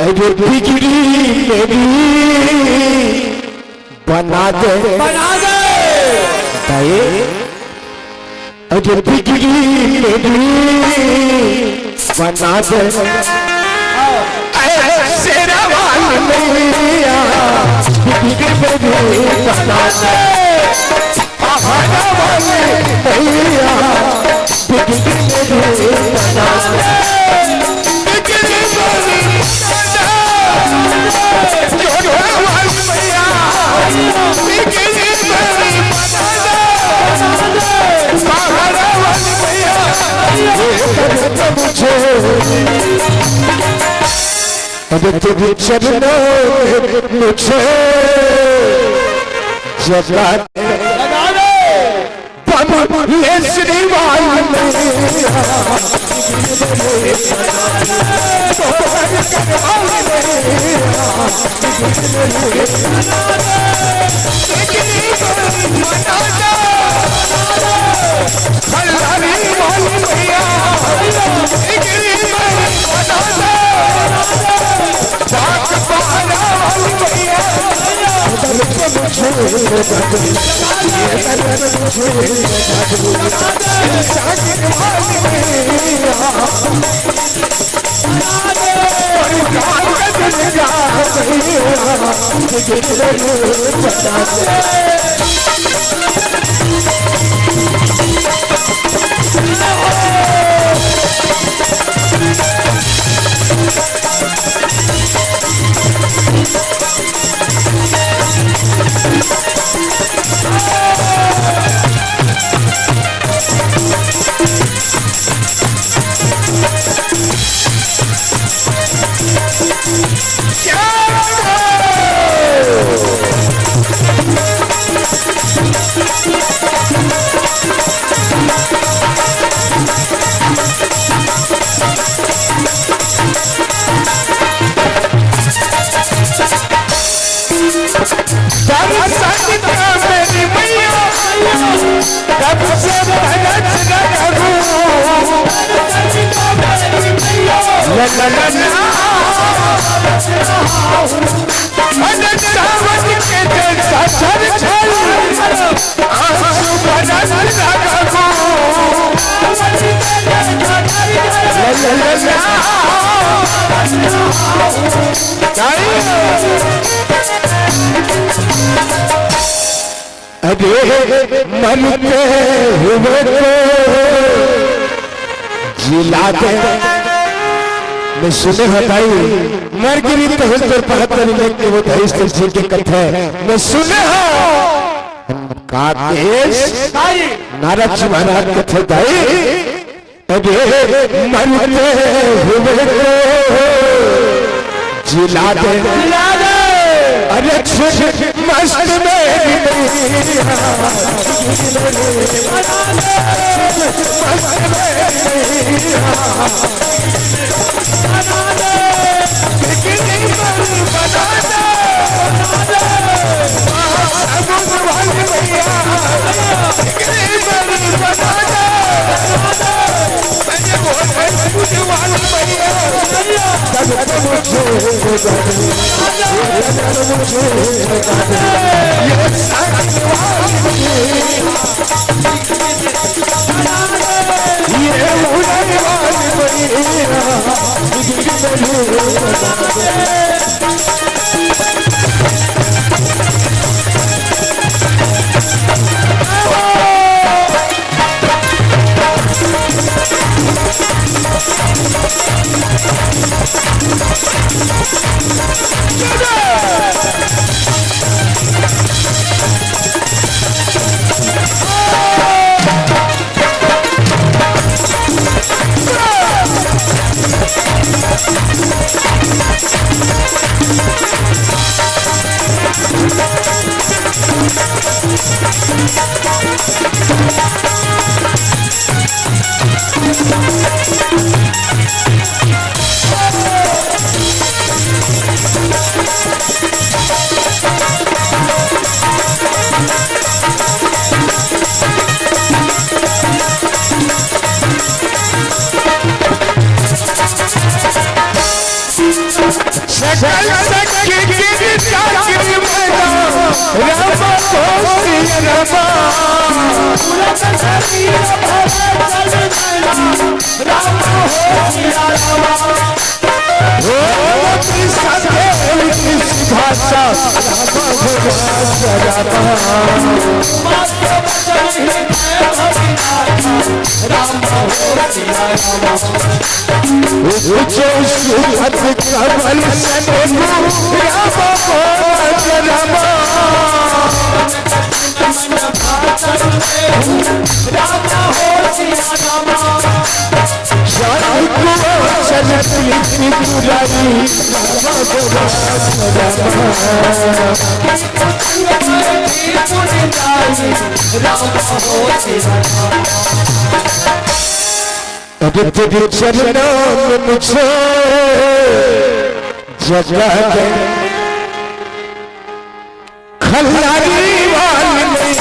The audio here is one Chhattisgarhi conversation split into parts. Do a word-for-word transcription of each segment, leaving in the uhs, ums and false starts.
अरे बिगड़ी मेरी बना दे। बना दे। दाई, अरे बिगड़ी मेरी बना दे। ऐ शेरा वाली मैया, बिगड़ी मेरी बना दे। पहाड़ा वाली मैया, बिगड़ी मेरी बना दे। बिगड़ी मेरी बना दे। जोधा वाली मैया, बिगड़ी मेरी बना दे। पहाड़ा वाली मैया, ये कर दे मुझे। अब तेरे चरणों में मुझे जगा दे। बम लेसरी वाली मैया, अरे मरते हुए को जिला दे। मैं सुने हँव दाई, मर गिरी त होइस तोर पहात ल लेके वो धइस त जी के कथे। मैं सुने हँव का देस नारद जी महाराज कथे दाई। अरे मरते हुए को जिला दे। अरे छिन मस्त में राम हो सिया रामा। राम हो सिया रामा। ओ कृष्ण देव की भाषा। राम हो सिया रामा। राम हो सिया रामा। ऊंचे सुखद कमल सने को राम बोल राम। राम हो सिया राम। श्याम को चल प्रीति चुराई राम बोल राम। राम हो सिया राम। अब तेरे चरणों में मुझे जगह दे। खल्लारी वाली मैया,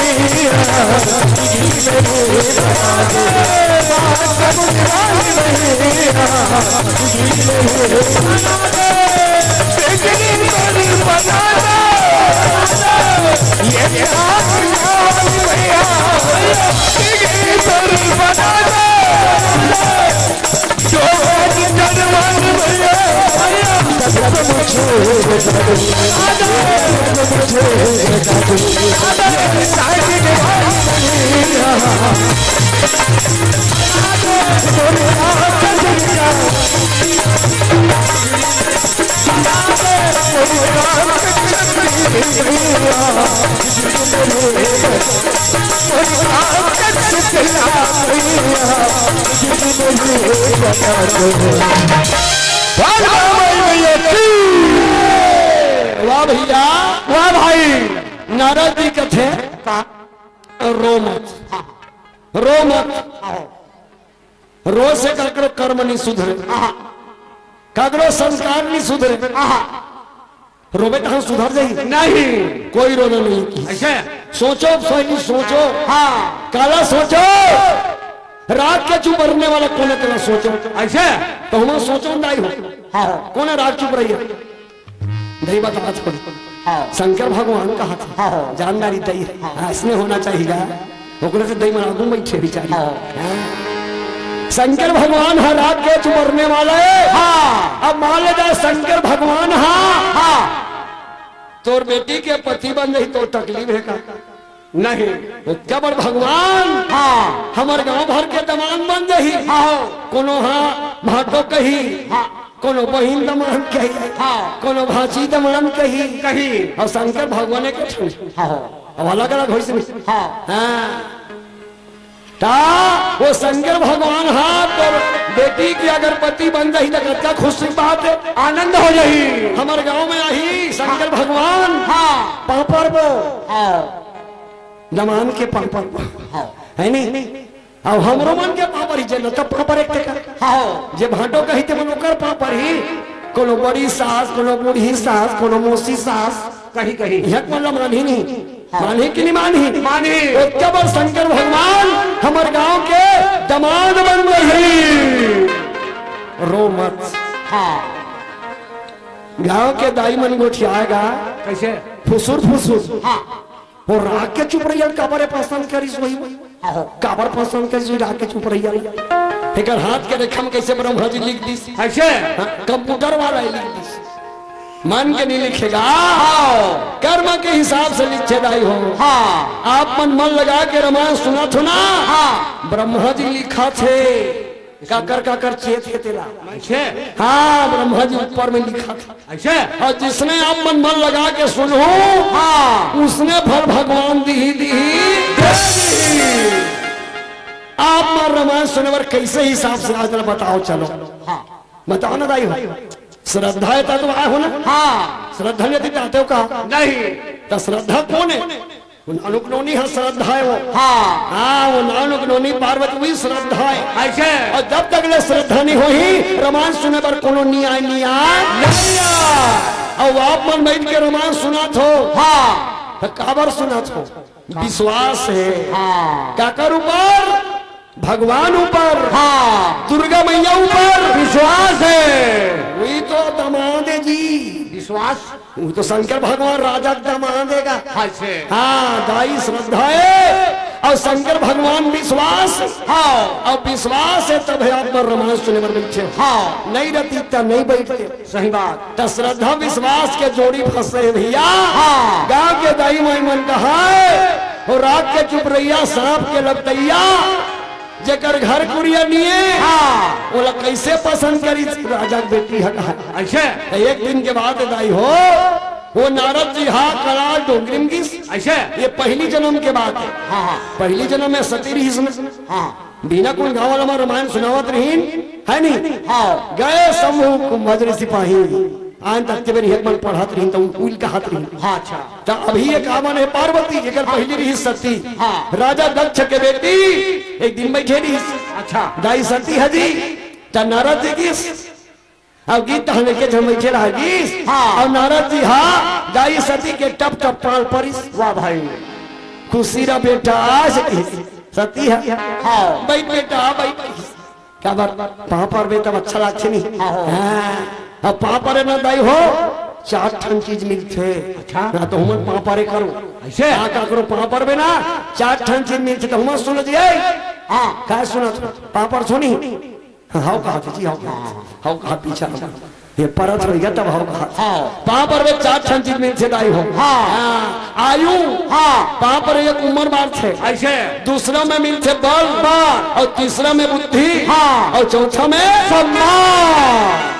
बिजली बड़ी बना दे। ये आसमान मैया, बिजली बड़ी बना दे। वाह भैया, वाह भाई। नारद जी कथे, रो मत, रो मत। रो से काकरो कर्म नहीं सुधरे, काकरो संस्कार नहीं सुधरे। रोबे तहाँ सुधर जाही? नहीं। कोई रोना नहीं। ऐसे? सोचो सही, सोचो। हाँ। काला सोचो, राग के चुबरने वाला कोन हे तेला सोचो। ऐसे? तो हम सोचो नहीं हो। हाँ। कोन हे राग चुबरइया? नहीं बता छोड़। हाँ। शंकर भगवान कहा था। हाँ। जानदारी दई हे। हाँ। हाँ, इसने होना चाहिए। ओकरे से दई मन आगू में छे बिचारी। हाँ। हाँ। शंकर भगवान ह राग के चुबरने वाला हे। हाँ। अब मान ले जाए शंकर भगवान, हाँ। हाँ। तोर बेटी के पति बन जाही तो तकलीफ हे का? नहीं। तो क्या बड़ भगवान, हाँ। हमर गांव भर के दमांद बन जाही। हाँ। कोनो हा भाटो कही, हाँ। कोनो बहिन दमांद कही, हाँ। कोनो भांची दमांद कही। कही। अउ शंकर भगवान के ठन। हाँ। अब अलग-अलग होइस नहीं। हाँ। हाँ। ता वो शंकर भगवान हा तोर बेटी के अगर पति बन जाही त कतका खुशी के बात हे। आनंद हो जाही। हमर गांव में आही शंकर भगवान। हाँ। पांव परबो। हाँ। दमांद के पांव परबो। हाँ। हे नहीं? अब हमरो मन के पांव परही, जे न त पांव परे के तेकर। हाँ। जे भांटो कही ते मन ओकर पांव परही। कोनो बड़ी सास, कोनो बूढ़ी सास, कोनो मौसी सास। कही, कही। इहाँ के मन ला मानही नहीं। हाँ। मानही कि नहीं मानही? मानही। ओतका बर शंकर भगवान हमर गांव के दमांद बन जाही। रो मत। हाँ। गांव के दाई मन गोठियाय गा। कैसे? फुसुर फुसुर। हाँ। वो राग के चुबरइया ल काबर पसंद करिस होही? हाँ। काबर पसंद करिस होही राग के चुबरइया ल? एकर हाथ के रेखा म कैसे ब्रह्मा जी लिख दिस? कैसे? हाँ, कंप्यूटर वाला ही लिख दिस। मन के नहीं लिखे गा। हाँ। कर्म के हिसाब से लिखे दाई हो। हाँ। आप मन मन लगा के रामायण सुनत हो ना। हाँ। ब्रह्मा जी लिखथे। काकर काकर चेत हे तेला। अच्छा। हाँ, ब्रह्मा जी ऊपर में लिखथे। अच्छा। अउ जिसने आप मन मन लगा के सुनहू, हाँ। उसने फल भगवान दिही, दिही, दे दिही। आप मन रामायण सुने बर कैसे हिसाब से आज बताओ, चलो। हाँ। बताओ ना दाई हो। श्रद्धा हे त तो आए हो ना? हाँ। श्रद्धा नहीं हे त आते हो का? नहीं। त श्रद्धा कोन हे? वो नानुक नोनी ह श्रद्धा हे वो। हाँ। हाँ, वो नानुक नोनी पार्वती वही श्रद्धा हे। ऐसे? अउ जब तक ले श्रद्धा नहीं होही, रामायण सुने बर कोनो नहीं आय, नहीं आय। नहीं आय। अउ आप मन बइठ के रामायण सुनत हो। हाँ। त काबर सुनत हो? विश्वास हे। हाँ। काकर ऊपर? भगवान ऊपर, हाँ। दुर्गा मैया ऊपर विश्वास है। वही तो दमांद है जी। विश्वास। वो तो शंकर भगवान राजा के दमांद है गा। हाँ, से। हाँ, दाई श्रद्धा है और शंकर भगवान विश्वास। हाँ। और विश्वास है तब है आप मन रामायण सुने बर बैठे। हाँ। नहीं रहती त नहीं बैठते। सही बात। त श्रद्धा विश्वास के जोड़ी फंसे हे भैया। हाँ। गांव के दाई माई मन कहाय, हो राख के चुप रहिया, सांप के लपटइया, जेकर घर कुरिया निये, हाँ। ओला कैसे पसंद करी राजा के बेटी ह कहा। अच्छा। त एक दिन के बात दाई हो, वो नारद जी हा कैलाश डोंगरी में गिस। अच्छा। ये पहली जन्म के बात है। हाँ, हाँ। पहली जन्म में सती रहिस न। हाँ। बिना कोन गाँव वाला मन रामायण सुनावत रहिन, है नी? हाँ। गए शंभु कुंभज ऋषि पाही। आन तक के बेर एक मन पढ़त रहिन, त उल कहत रहिन। हाँ, अच्छा। त अभी ये का मन है पार्वती, जेकर पहली रहिस सती। हाँ। राजा दक्ष के बेटी, एक दिन बैठे रहिस। अच्छा। दाई सती ह जी, त नारद जी गिस। अब गीत तहन के झमैठे रह गिस। हाँ। और नारद जी हा, दाई सती के टप टप पाल परिस। वाह भाई। खुशी रह बेटा, आज की सती है। हाँ। बैठ बेटा, बैठ। का बात, पाँव परबे तब अच्छा लागथे नहीं? हाँ, हाँ। हाँ। अब पाँव परे ना दाई हो, चार ठन चीज मिलथे। अच्छा। ना तो हमन पाँव परे करो। ऐसे? हाँ, का करो, पाँव परबे ना, चार ठन चीज मिलथे, तो हमन सुन लीजिए। हाँ। का सुनत? पाँव परथो नहीं? हव कहा जी, हव कहा। हव कहा पीछा हम। ये परत होइगा तब हव कहा। हाँ। पाँव परबे चार ठन चीज मिलथे दाई हो। हाँ। हाँ, आयु। हाँ। पाँव परे एक उम्र बाढ़थे। ऐसे। दूसरा में मिलथे बल। बल। और तीसरा में बुद्धि। हाँ। और चौथा में सम्मान।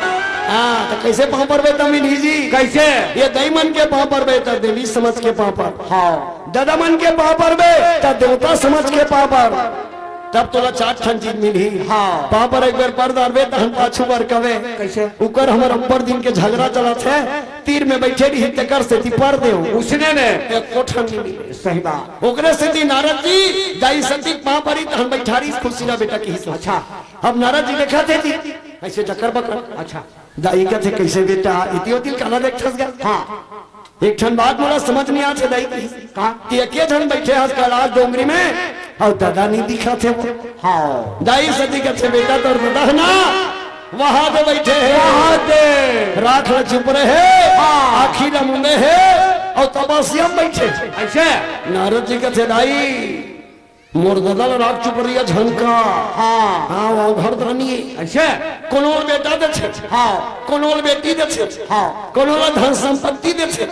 हाँ, त कैसे पाँव परबे त मिलही जी? कैसे? ये दाई मन के पाँव परबे त देवी समझ के पाँव पर। हाँ। दादा मन के पाँव परबे त देवता समझ के पाँव पर। तब तोला चार ठन चीज मिलही। हाँ। पाँव पर एक बेर पर डारबे, तहन पाछू बर कबे। कैसे? उकर हमर अब्बड़ दिन के झगड़ा चलत हे, तीर में बैठे रही, तेकर सेती पर देव। उसने ने। एको ठन नहीं मिले। सही बात। ओकरे सेती नारद जी, दाई सती पाँव परी, तहन बैठारी, खुशी रह बेटा की। अच्छा। अब नारद जी देखत हे जी, ऐसे जकर बकर। अच्छा। दाई कथे, "कैसे बेटा, इति ओति ल काला देखथस गा?" हाँ। एक ठन बात मोला समझ नहीं आथे दाई की। का? कि एके झन बैठे हस कैलाश डोंगरी में, और दादा नहीं दिखत हे वो। हाँ। दाई सती कथे, "बेटा, तोर दादा है ना, वहाँ दे बैठे हे। वहाँ दे। राख ल चुप रहे, हाँ। आँखी ल मुंदे हे, और तपस्या में बैठे।" ऐसे? नारद जी कथे, "दाई, मोर ददा ल राख चुप रहिया झन का।" हाँ। हाँ, वो घर दानी है। ऐसे? कोनो ल बेटा देथे। हाँ। कोनो ल बेटी देथे। हाँ। कोनो ल धन संपत्ति देथे।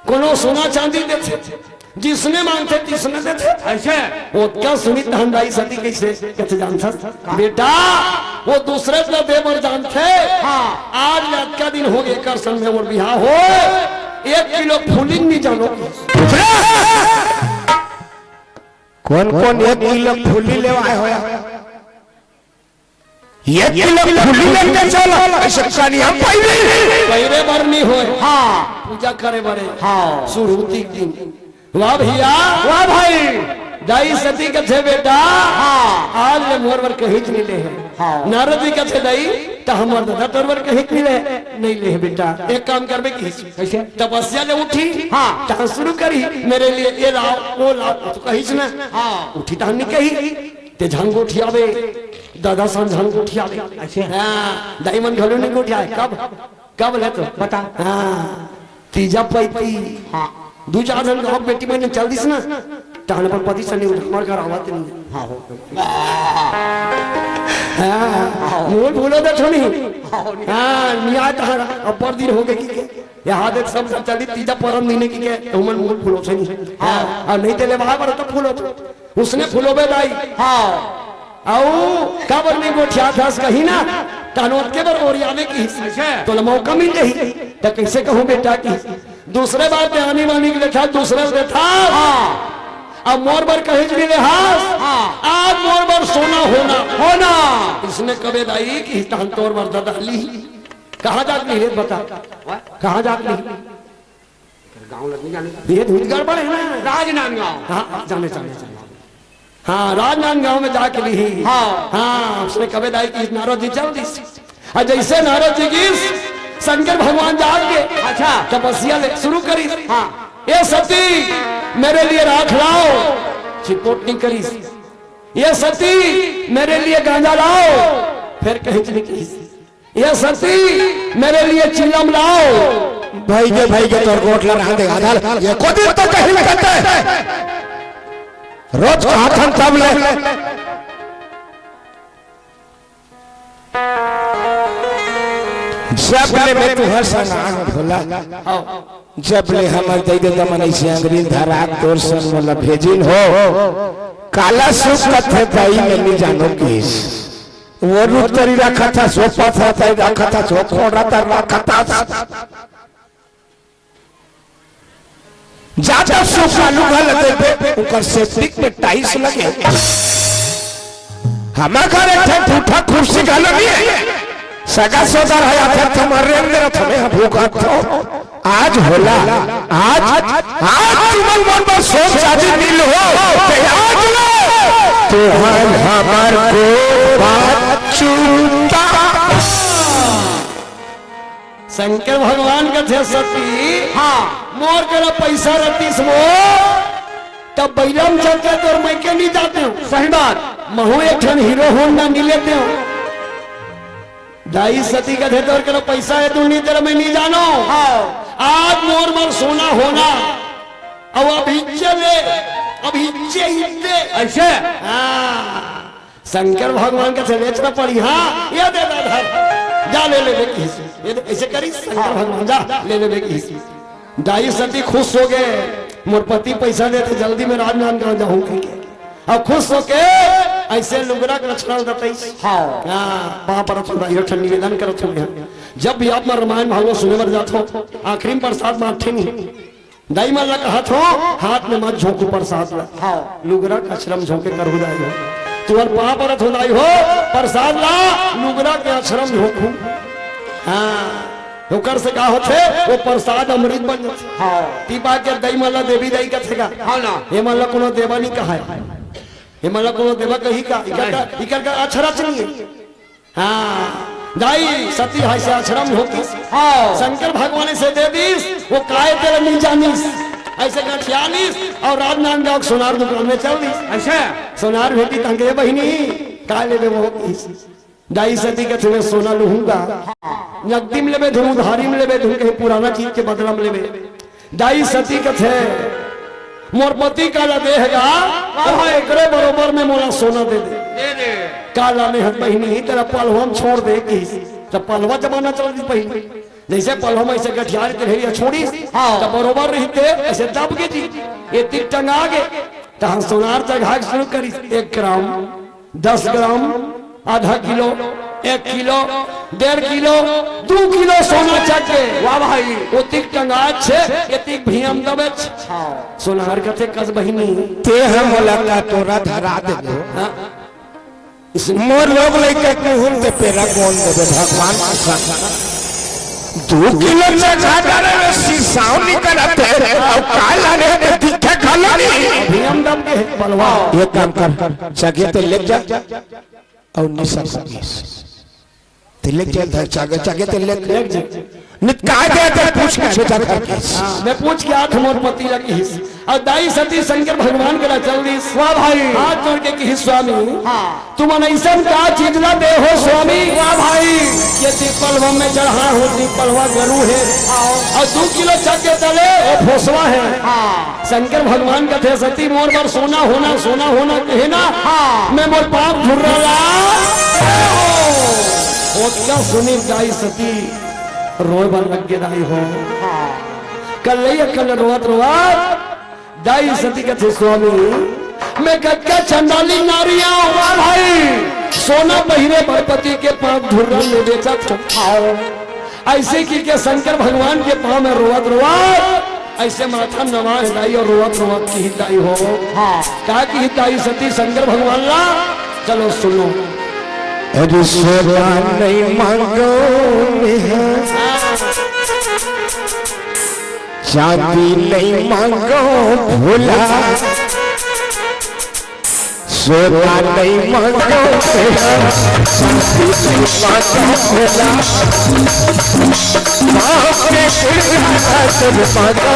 कोनो सोना चांदी देथे। जिसने मांगथे, तिसने देथे। ऐसे? ओतका सुनित तहन दाई सती कैसे? कैसे जानथस? का? बेटा, वो दूसरे ल दे बर जानथे। हाँ। आज ले अतका दिन हो गए, एकर संग में मोर बिहाव हो, एक किलो फूली ल नहीं जानो। कोन कोन एक किलो फूली लेवाय होया? एक किलो फूली लेके चल, ऐसे कनिया पहिरे। पहिरे बर नहीं होय। हाँ। पूजा करे बरे। हाँ। सुरहुती के दिन। वाह भैया। वाह भाई। दाई सती कथे, "बेटा, हाँ। आज ले मोर बर कहीं नहीं ले हे।" हाँ। नारद जी कथे, "दाई, त हमर दादा तोर बर कहीं नहीं ले, नहीं ले हे बेटा। एक काम करबे की।" कैसे? "तपस्या ले उठी।" हाँ। तहन शुरू करी, "मेरे लिए ये लाओ, वो लाओ।" तो कहिस ना। हाँ। उठी तहन नहीं कही। ते झन गोठियाबे, दादा सन झन गोठियाबे। अच्छा। हाँ, दाई मन घलो नहीं गोठियाए। कब? कब ले तो? बता। हाँ, तीजा पैती। हाँ। दू चार झन गाँव बेटी मन चल दिस ना, तहन अपन पति से नहीं उठ, हमर घर आवत नहीं। हाँ, हो। हाँ, मुँह फूलो दे छोनी। हाँ, नहीं आए तहन अब्बड़ दिन हो गए कि के। यहाँ देख सब चली तीजा परम दिन की के, तो हमन मुँह फूलो से नहीं। हाँ, और नहीं ते ले बाहर पर तो फूलो। उसने फुलोबे दाई। हाँ। अउ काबर नहीं गोठियाथस कही ना, तहन ओतके बर ओरियाबे की। अच्छा। तोला मौका मिल जाही। त कैसे कहूँ बेटा की? दूसरे बार ते आनी बानी के लेथा, दूसरे ल देथा। हाँ। अब मोर बर कहीं भी ले हास। हाँ। आज मोर बर सोना होना। होना। इसने कबे दाई कि तहन तोर बर ददा ली। कहाँ जात ली रे बता? वाह। कहाँ जात ली? गाँव लग नहीं जाने। ये धूत गड़बड़ है ना। राजनांदगांव। हाँ, जाने, जाने, जाने। हाँ, राजनांदगांव में जाके ली। हाँ। हाँ, उसने कबे दाई कि नारद जी चल दिस। और जैसे नारद जी गिस, शंकर भगवान जाग के अच्छा। तपस्या ले शुरू करी। हाँ। "ए सती, मेरे लिए राख लाओ।" चिपोट नहीं करी। ये सती, मेरे लिए गांजा लाओ। फेर कहिस नहीं कहिस, ये सती, मेरे लिए चीलम लाओ। भइगे भइगे तोर गोठ ला रहन दे आधा, एको दिन तो कहिस नहीं कहिस। रोज कहत हन तब ले। जब ले मैं तुहर संग आन भोला, जब ले हमर दई ददा मन अइसे अंगरी धरा तोर संग मोला भेजिन हो, काला सुख कथे दाई मैं नी जानों कहिस। वो रुख तरी रखत हस, वो पथरा तरी रखत हस, वो खोंड़ा तरी रखत हस। जादा सुख आलू घला देबे, ओकर सेप्टिक में टाइल्स लगे। हमर घर एक ठन टूटा कुर्सी घला नइ हे। सगा सोदर हे, आथे त हमर रेंग दे रथ में हम भूखत हो। आज भोला, आज, आज तुमन मन बर सोन चांदी मिल हो, ते आज ले। तुहर हमर को बात चूता। शंकर भगवान कथे सती, हाँ। मोर करा पइसा रतिस वो, तब बइला म चल के तोर मइके नी जातेंव। सही बात। महूं एक ठन हीरो होंडा नी लेतेंव। दाई सती कथे तोर करा पइसा हे, तू नी तेरा मैं नी जानों। हाँ। आज मोर बर सोना होना, अउ अभी चले, अभी चइते। अइसे? हाँ। शंकर भगवान कथे लेच न पड़ी, हाँ, ये दे दे धर, जा ले लेबे कहिस। ये दे, अइसे करिस शंकर भगवान, जा ले लेबे कहिस। दाई सती खुश होगे, मोर पति पइसा देथे, जल्दी में राजनांदगांव जाहूं कहिके। अब खुश होके अइसे लुगरा के अछरम दतइस। हाँ। हाँ, पाँव परत हों दाई हो, ठन निवेदन करत हों। जब भी आप मन रामायण भागवत सुने बर जात हो, आखिरी में परसाद बांटथे नहीं। दाई मन ला कहत हों, हाथ में मत झोंकहू परसाद ला। हाँ। लुगरा के अछरम झोंके करहू दाई हो। तुंहर पाँव परत हों दाई हो, परसाद ला लुगरा के अछरम झोंकहू। हाँ। ओकर से का होथे? वो परसाद अमृत बन जाथे। हाँ। तीपा के दाई मन ला देवी दाई कथे का? हाँ ना। ये मन ला कोनो देवा नी कहय। ये मन ला कोनो देवा कही का? इकर का, इकर का अछरच नहीं हे। हाँ, दाई सती हे अइसे अछरम झोंकिस। हाँ। शंकर भगवान अइसे दे दिस, वो काय तेला नी जानिस। अइसे गठिया लिस अउ राजनांदगांव के सोनार दुकान में चल दिस। अच्छा। सोनार भेंटिस तहन कहे, "ए बहिनी, काय लेबे वो?" कहिस। दाई सती कथे, "मैं सोना लूहूं गा।" नकदी में लेबे धुन, उधारी में लेबे धुन, कहीं पुराना चीज के बदला में लेबे। दाई सती कथे, "मोर पति काला दे हे गा, ओकरे बरोबर में मोला सोना दे दे।" दे दे। काला में हत बहिनी, तेला पलवा में छोड़ दे कहिस। त पलवा जमाना चलत रहिस बहिनी। जइसे पलवा में अइसे गठिया रहिथे, छोड़िस, हाँ। त बरोबर रहिथे, अइसे दब गे जी। एतिक टंगा गे। तहां सोनार चघाय के शुरू करिस, एक ग्राम, दस ग्राम, आधा किलो, एक किलो, डेढ़ किलो, दू किलो सोना चघ गे। वाह भाई। ओतिक टंगाय छे, एतिक भुइयां म दबे छे। हाँ। सोनार कथे, "कस बहिनी।" ते ह मोला का तोरा धरा देबो। हाँ। मोर लोग लइका के मुंह ते पेरा कोन देबे भगवान के संग। दू किलो चघा डारे में सिरसाव निकलत हे, अउ काला रे में दिखे घलो नहीं। भुइयां म दब गे हे पलवा। एक काम कर, चघे ते ले जा। अउ निशा समीस। ते लेके चल धर चागे, चागे ते लेके। लेके जा। नित काय दे ते पूछ के छेदा करके। हाँ, मैं पूछ के आत मोर पति ला कहिस। अउ दाई सती शंकर भगवान करा चल दिस। वाह भाई। हाथ जोड़ के कहिस, "स्वामी, हाँ। तुमन अइसन का चीज ला दे हो स्वामी?" वाह भाई। ये पीपल में चढ़ा हो, पीपल गरू हे। हाँ। अउ दू किलो चघ के तले, वो भोसवा हे। हाँ। शंकर भगवान कथे सती मोर बर सोना होना, सोना होना कहे ना, हाँ। मैं मोर पाँव धुर्रा ला। ओतका सुनी दाई सती रोय बर लग गे दाई हो। हाँ। कल ले कल रोवत रोवत दाई सती कथे स्वामी मैं कतका चंडाली नारी आंव। वाह भाई। सोना पहिरे बर पति के पाँव धुर्रा ले बेचत हों। अइसे कहिके शंकर भगवान के पाँव में रोवत रोवत अइसे माथा नवा हे दाई अउ रोवत रोवत कहिस दाई हो। हाँ। का कहिस दाई सती शंकर भगवान ला? चलो सुनो। अरे सोना नहीं मांगों मैं, हाँ। चांदी नहीं मांगों भोला, सोना नहीं मांगो तेरा, चांदी नहीं मांगो भोला, बाप के दुर्गा सब मांगो,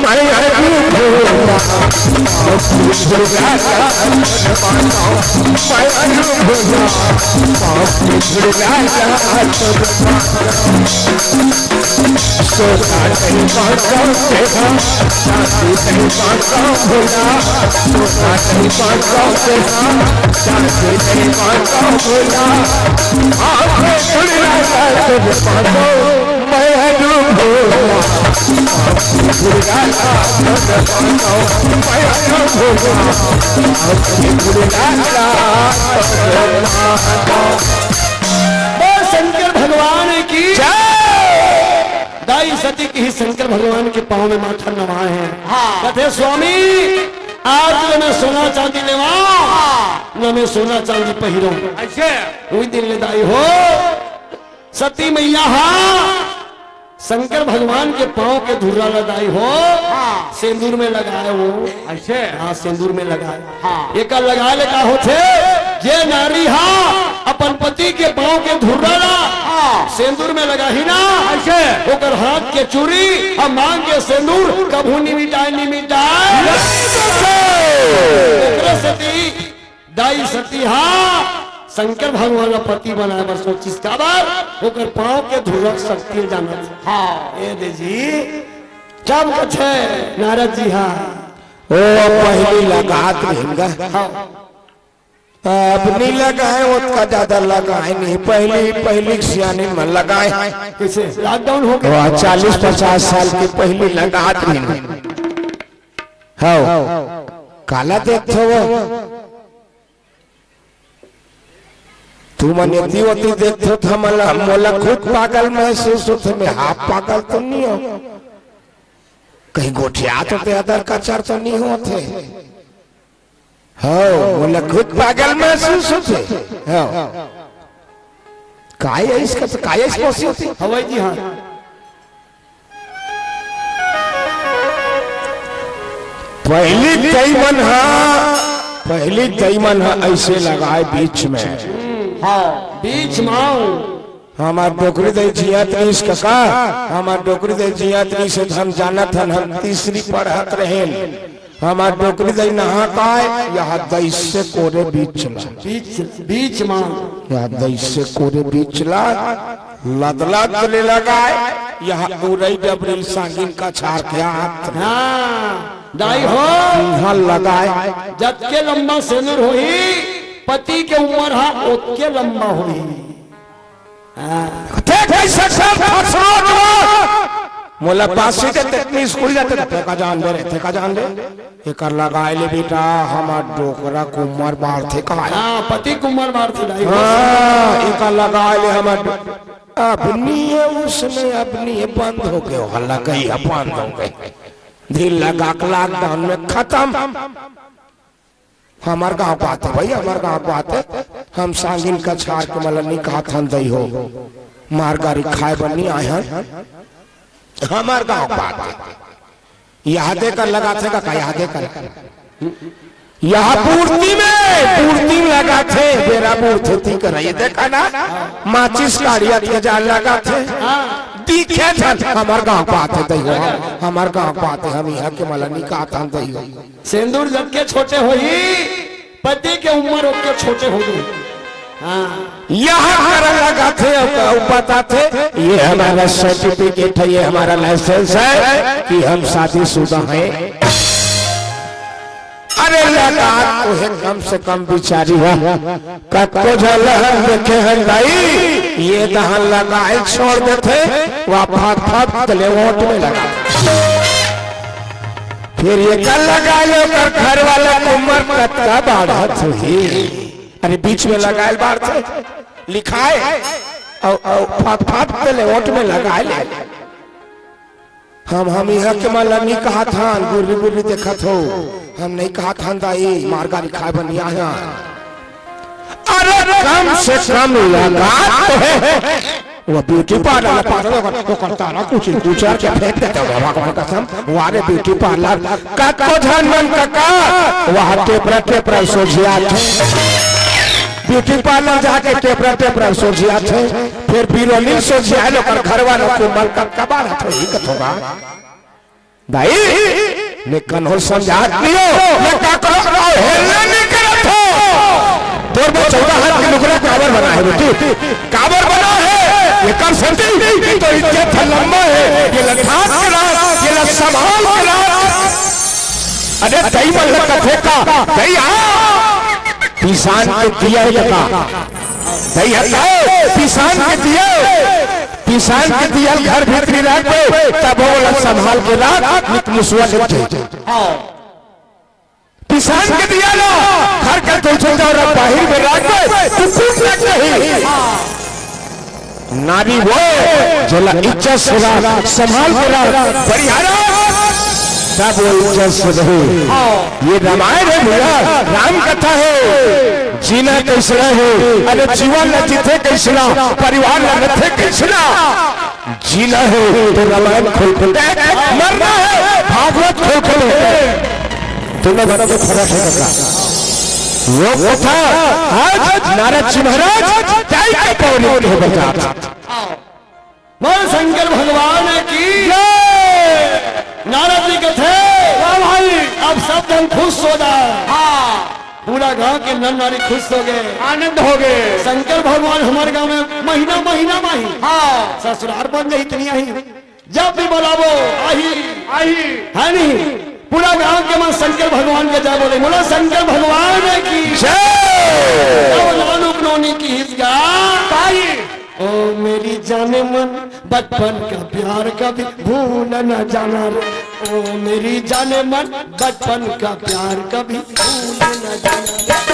मैं हूँ भोला, बाप के दुर्गा सब मांगो, मैं हूँ भोला, बाप के दुर्गा सब मांगो। सोना नहीं मांगो तेरा, चांदी नहीं मांगो भोला, सोना नहीं मांगो तेरा, चांदी नहीं मांगो भोला, आंखें खुल जाता जब मांगो, मैं हूँ भोला, खुल जाता जब मांगो, मैं हूँ भोला, आंखें खुल जाता जब मांगो। बोल शंकर भगवान की जय। दाई सती के ही शंकर भगवान के पांव में माथा नवाए हैं। हाँ। कथे, "स्वामी, आज तो मैं सोना चांदी लेवा, हाँ। न मैं सोना चांदी पहिरो।" ऐसे? उही दिन ले दाई हो, सती मैया हा शंकर भगवान के पांव के धुर्रा ल दाई हो, हाँ। सेंदूर में लगाए हो। ऐसे? हाँ, सेंदूर में लगाए। हाँ। एकर लगाए ले का होथे? जे नारी हा अपन पति के पांव के धुर्रा ला, हाँ। सेंदूर में लगाही ना, ऐसे? ओकर हाथ के चूड़ी अउ मांग के सेंदूर कभू नि मिटाए, नि मिटाए। ओकरे सेती दाई सती हा शंकर भगवान ला पति बनाए बर सोचिस। काबर? ओकर पांव के धुर्रा शक्ति जानत। हाँ। ए दे जी, जब कथे नारद जी हा, ओ पहिली लगात रिहिन गा। हाँ। अब नि लगाए, ओतका जादा लगाए नहीं। पहिली, पहिली के सियानी मन लगाए। कइसे? लॉकडाउन हो गया। वो चालीस पचास साल के पहिली लगात रिहिन। हव। काला देखथो वो? तुमन एती ओती देखथो त हमला, मोला खुद पागल महसूस होथे। मैं हाफ पागल तो नि हो। कहीं गोठियात होथे, अदर कचर तो नि होथे। हव, मोला खुद पागल महसूस होथे। हव। काय अइस कथे, काय अइस महसूस होथे? हवय जी, हाँ। पहिली दई मन हा, पहिली दई मन हा अइसे लगाए बीच में। हाँ, बीच में। हमर डोकरी दई जियत रिहिस कका, हमर डोकरी दई जियत रिहिस हे त हम जानत हन, हम तीसरी पढ़त रहेन। हमर डोकरी दई नहा काय, यहा दई से कोरे बीच ला। बीच, बीच मा। यहा दई से कोरे बीच ला, लदलद ले लगाए, यहा उरई डबरी सांगिन कछार के हाथ। हाँ, दाई हो। इहाँ लगाए। जतके लंबा सेनुर होही, पति के उमर हा ओतके लंबा होही। हाँ। ते कइसे सब फसरो जो? मोला पासी दे, ते स्कूल जाते थे, ते का जान दे रे, ते का जान दे। एकर लगाए ले बेटा, हमर डोकरा के उमर बाढ़थे का। हाँ, पति के उमर बाढ़थे दाई। हाँ, एकर लगाए ले हमर डो-, अब नि हे उसमें, अब नि हे, बंद हो गए, हल्ला कही है, बंद हो गए। ढील लगा के lockdown में खतम। हमर गाँव के बात हे भई, हमर गाँव के बात हे। हम सांगिन कछार के मला नि कहत हन दई हो, मार गारी खाए बर नि आए हन। हमर गाँव के बात हे। यहा दे कर लगाथे का, का यहा दे कर? यहा पूर्ति में, पूर्ति में लगाथे, बेरा पूर्ति कर। ये देखा ना, माचिस काढ़िया के जान लगाथे। दिखे था, हमर गाँव के बात हे दई हो, हमर गाँव के बात हे, हम इहाँ के मला नि कहत हन दई हो। सेंदूर जतके छोटे होही, पति के उमर ओतके छोटे होही। हाँ। यहा करन लगाथे अउ, अउ बताथे, ये हमारा certificate है, ये हमारा license है कि हम शादीशुदा हैं। अरे लगात तो हे कम से कम बिचारी हा। कतको झन ल हम देखे हन दाई, ये दहन लगाए छोड़ देथे, वा फट फट ले ओंठ में लगा। फिर एकर लगाए ले ओकर घर वाला के उमर कतका बाढ़त होही। अरे बीच में लगाए ले बाढ़थे, लिखाए, अउ, अउ फट फट ले ओंठ में लगाए ले। हम, हम इहाँ के मला नि कहत हन, गुर्री गुर्री देखत हो। हम नइ कहत हन दाई, मार गारी खाए बर नइ आए हन। अरे कम से कम लगात तो हे। वो ब्यूटी पार्लर ला पागल होकर, ओकर तारा कुछ कुचर के फेंक देते हो, भगवान कसम। वारे ब्यूटी पार्लर, कतको झन मन कका, वहाँ टेपरा टेपरा सोझियाथे। ब्यूटी पार्लर जाके टेपरा टेपरा सोझियाथे, फिर बिरोली सोझिया लोग घर वालों को मन कका बाढ़ तो ही कथोगा। दाई, मैं कन्हो समझात नहीं हो, मैं का करो, अवहेलना नहीं करत हो। तोर में चौदह हाथ के लुगरा काबर बना है बेटी? काबर बना है? ये कर सकती, ये तो इज्जत है, लम्मा है, ये लद्दाख के राज, ये लग संभाल के राज। अरे दई मन लग कथे का, दई आ, पिसान के दिया है का, दई आ, पिसान के दिया है। पिसान के दिया घर भीतरी रख दे, तब वो लग संभाल के रख, नित मुसवा लग जाए। पिसान के दिया ला घर के दूसरे और बाहर में रख दे, कुकुर लग नहीं। नारी वो जेला इज्जत से रख, संभाल के रख, बढ़िया रख, तब वो इज्जत से रहे। ये रामायण है भैया, राम कथा है। जीना कैसना है, अरे जीवन ला जीथे कैसना, परिवार ला रखे कैसना। जीना है तो रामायण खोल खोल देख, मरना है भागवत खोल खोल देख। दोनों बातों में फर्क है कका। वो कथा आज नारद जी महाराज दाई के पौने के बता। बोल शंकर भगवान की जय। नारद जी कथे, वाह भाई। अब सब जन खुश हो जाए। हाँ। पूरा गांव के नर नारी खुश हो गए। आनंद हो गए। शंकर भगवान हमारे गांव में महीना, महीना माही। हाँ। ससुराल बन गई इतनी आई। जब भी बुलावो, आही। आही। है नहीं? पूरा गांव के मन शंकर भगवान के जय बोले। बोलो शंकर भगवान की जय। जब नानुक नोनी किहिस गा। ताई। ओ मेरी जाने मन, बचपन का प्यार कभी भूल न जाना रे। ओ मेरी जाने मन, बचपन का प्यार कभी भूल न जाना रे।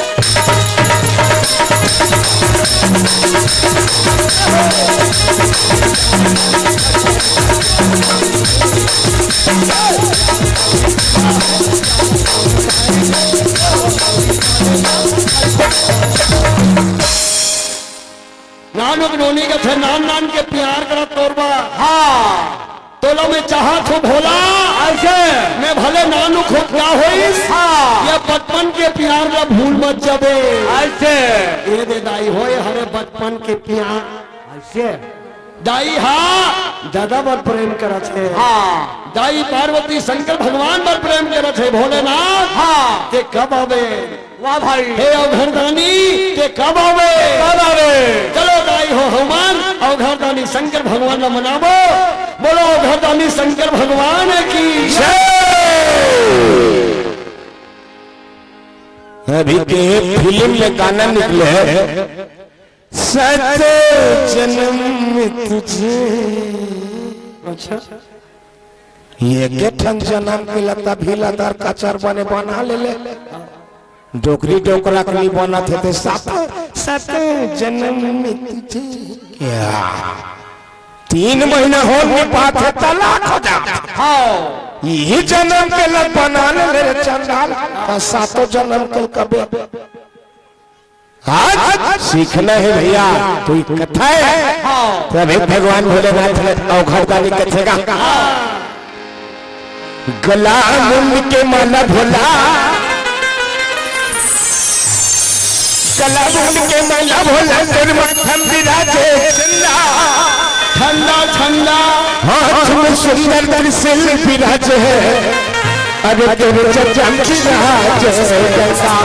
नानुक नोनी कथे नान नान के प्यार करा तोर बर। हाँ। तोला मैं चाहत हूँ भोला। ऐसे। मैं भले नानुक हों का होइस। हाँ। ये बचपन के प्यार ला भूल मत जाबे। ऐसे। ये दे दाई होए हरे बचपन के प्यार। ऐसे। दाई हा दादा बर प्रेम करत हे। हाँ। दाई पार्वती शंकर भगवान बर प्रेम करत हे भोलेनाथ। हाँ। ते कब आबे? वाह भाई। हे अवघरदानी, ते कब आवे? कब आवे? चलो दाई हो हनुमान, अवघरदानी शंकर भगवान ला मनावो। बोलो अवघरदानी शंकर भगवान की जय। अभी के फिल्म में गाना निकले है, सत जन्म में तुझे। अच्छा। ये के ठन जन्म के लता भी लदर कचर बने बना ले ले। डोकरी डोकरा के नहीं बनत हे ते सत, सत जन्म में तुझे। या। तीन महीना हो नहीं पात हे, तलाक हो जात। हाँ। यही जन्म के लत बना ले रे चंडाल, का सातों जन्म के कबे। आज सीखना है भैया, कोई कथा है। हाँ। तो अभी भगवान भोलेनाथ ने अवघड़दानी कथेगा। गला मुंड के माला भोला, गला मुंड के माला भोला, तोर माथम विराजे चंदा। ठंडा ठंडा। हाथ में सुंदर त्रिशूल विराजे है, अरे तेरे चमकी विराजे चंदा।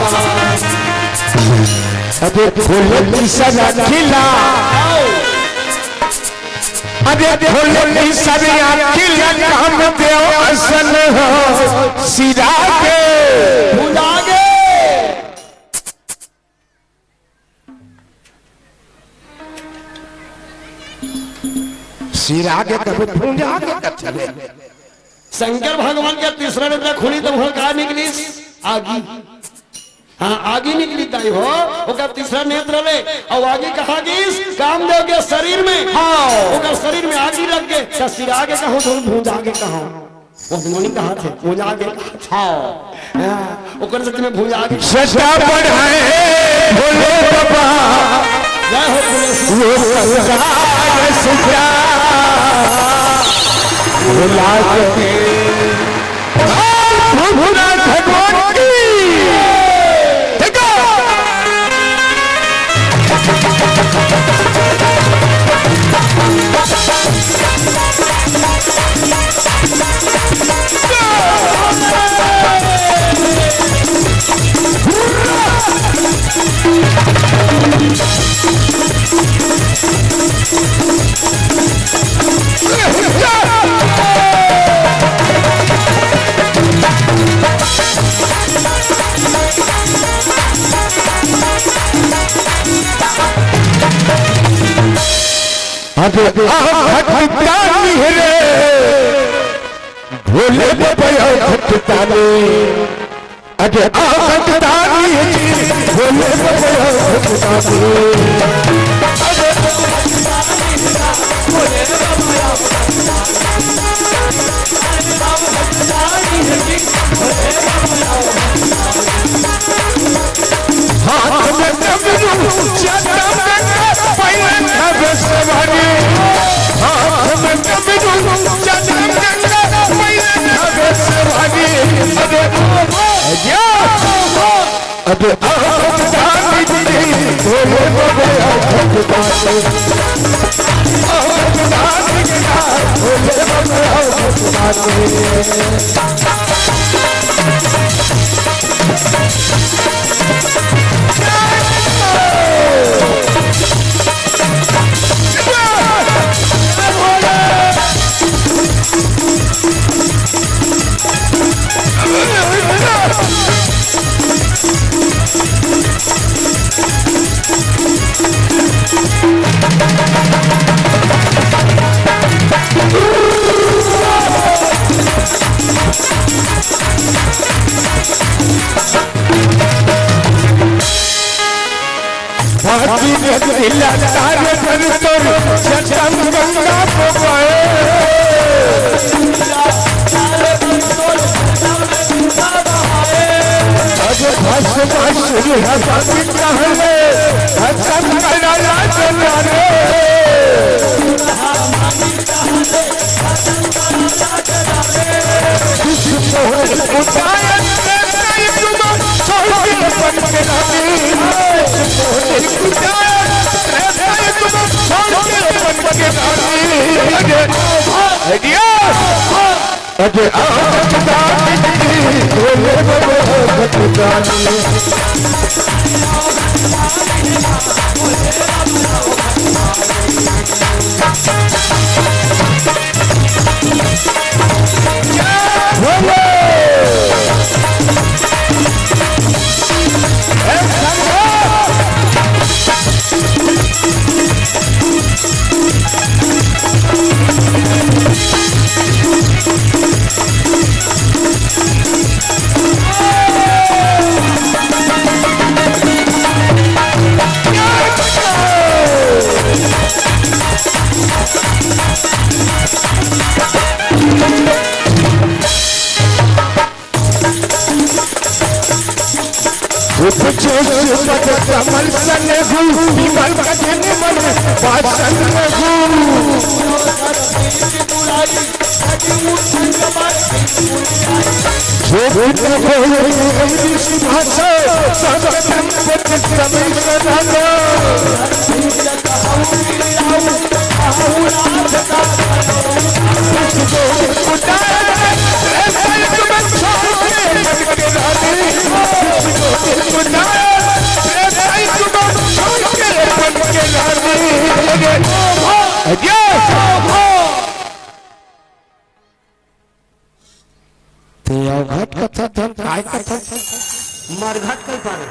अरे फूल की सजा खिला, अरे फूल की सजा खिला, काम देव असन हो सिरा के। भुला गे। सिरा के कभी भुला गे कथले। शंकर भगवान के तीसरा नेत्र खुली तो वहां का निकली? आगी। हाँ, आगी निकली दाई हो, ओकर तीसरा नेत्र ले, अउ आगी कहाँ गिस? कामदेव के शरीर में। हाँ। ओकर शरीर में आगी लग गे, त सिरा गे कहूँ, धुन भूंजा गे कहूँ। वो मोनी कहा थे, भूंजा गे। हाँ। हाँ, ओकर सच में भूंजा गे। जटा बढ़ाए भोले बाबा, जय हो भोले शिव। वो संसार सुखा भुला के। भूतनाथ भगवान की। अरे आह, भटकता नहीं रे, भोले बाबा, आह, भटकता नहीं। अरे आह, भटकता नहीं जी, भोले बाबा, आह, भटकता नहीं। हाथ में डमरू, जटा में पैर धरे सवारी। हाथ में डमरू, जटा में पैर धरे सवारी। अरे, या। अरे, आह, भगवान जी, भोले बाबा, आह, भगवान। आह, भगवान जी, भोले बाबा, आह, भगवान। बाकी में दिला तारे पर तोर जटम गंगा को पाए। अरे भस्म भस्म है बाकी कहले, भस्म करना लाज ना रे। अरे आह, भगवान जी, भोले बाबा, भगवान जी। उपजेश पद कमल सन हूँ, विमल कठिन मन वासन हूँ। जो भी न होए विश्व भाषा, सब संपत समीर राजा। ते अवघट कथा धन काय कथा? मरघट कई पारे।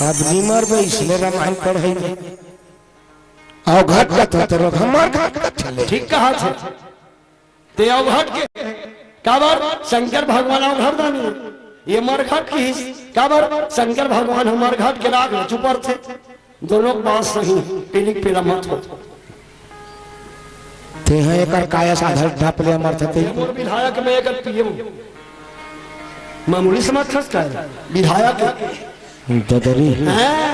अब निमर बे इसने रामायण पढ़ाई में। अवघट कथा तो लोग हमार घाट कथा ले। ठीक कहा थे। ते अवघट के काबर शंकर भगवान अवघट दानी। ये मरघट की काबर शंकर भगवान हमार घाट के राग चुपर थे। दोनों बात सही, पीली पीला मत हो। ते हैं एकर काया साधल ढापले अमर थते। मोर विधायक में एकर पीएम मामूली समझ खस का है। विधायक ददरी। हैं?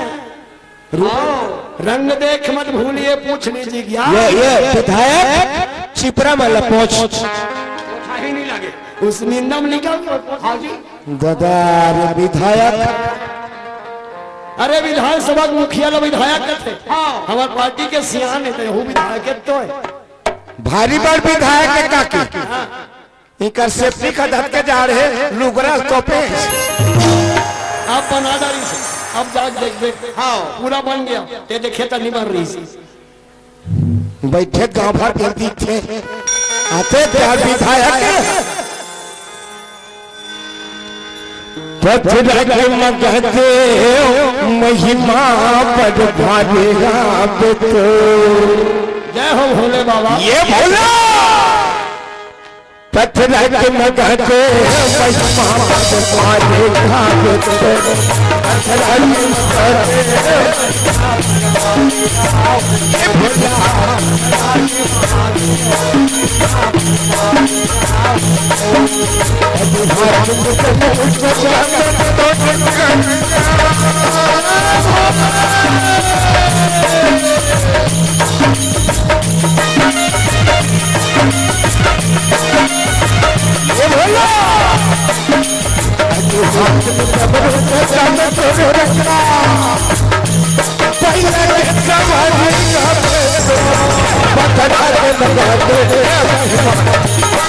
रुको। रंग देख मत भूलिए, पूछ लीजिए ज्ञान। ये, ये विधायक चिपरा मन ला पोंछ। पोछा ही नहीं लगे। उस निंदा में निकल। हाँ जी। दादा रे विधायक। अरे विधानसभा के मुखिया ला विधायक कथे। हाँ। हमार पार्टी के सियान हे, तो यहू विधायक तो हे। भारी बड़ विधायक हे काकी। हाँ। इकर सेफ्टी का धत के जा रहे, लुगरा तोपे। अब बना डारी से, अब जाके देख देख। हाँ। पूरा बन गया, ते देखे त नहीं बन रही से। बैठे गांव भर के दिखे, आते प्यार विधायक। पथरा के मगह देव महिमा बड़ भारी राम तो। जय हो भोले बाबा। ये भोला। पथरा के मगह देव महिमा बड़ भारी राम तो। पथरा के मगह देव